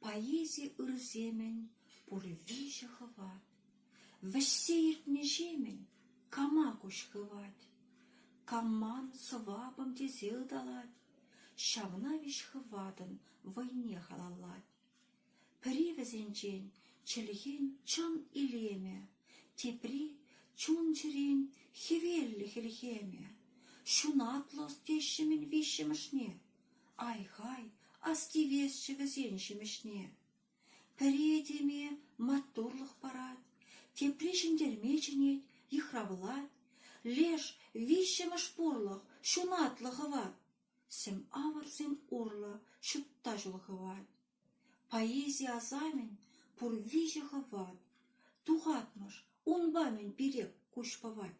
Поэзи ырсемӗн пур виҫӗ хӑват. Вӗҫсе иртнӗҫемӗн кама куҫ хывать, Кам ман сӑвапӑм тесе ыталать, Ҫавна виҫ хӑватӑн вӑйне халаллать. Пӗри вӗсенчен чӗлхен чӑн илемӗ, тепри чун-чӗрен хӗвеллӗ хӗлхемӗ. Ҫунатлӑ теҫҫӗ-мӗн виҫҫӗмӗшне. Ай-хай, астивесчӗ вӗсен ҫимӗҫне. Пӗри этеме маттурлӑх парать, тепри ҫӗнтерме чӗнет, йыхравлать. Леш виҫҫӗмӗш пурлӑх, ҫунатлӑ хӑват. Сӗм авӑрсем урлӑ ҫутта ҫул хывать. Поэзи асамӗн пур виҫӗ хӑват, тухатмӑш унпа-мӗн пире куҫ пӑвать.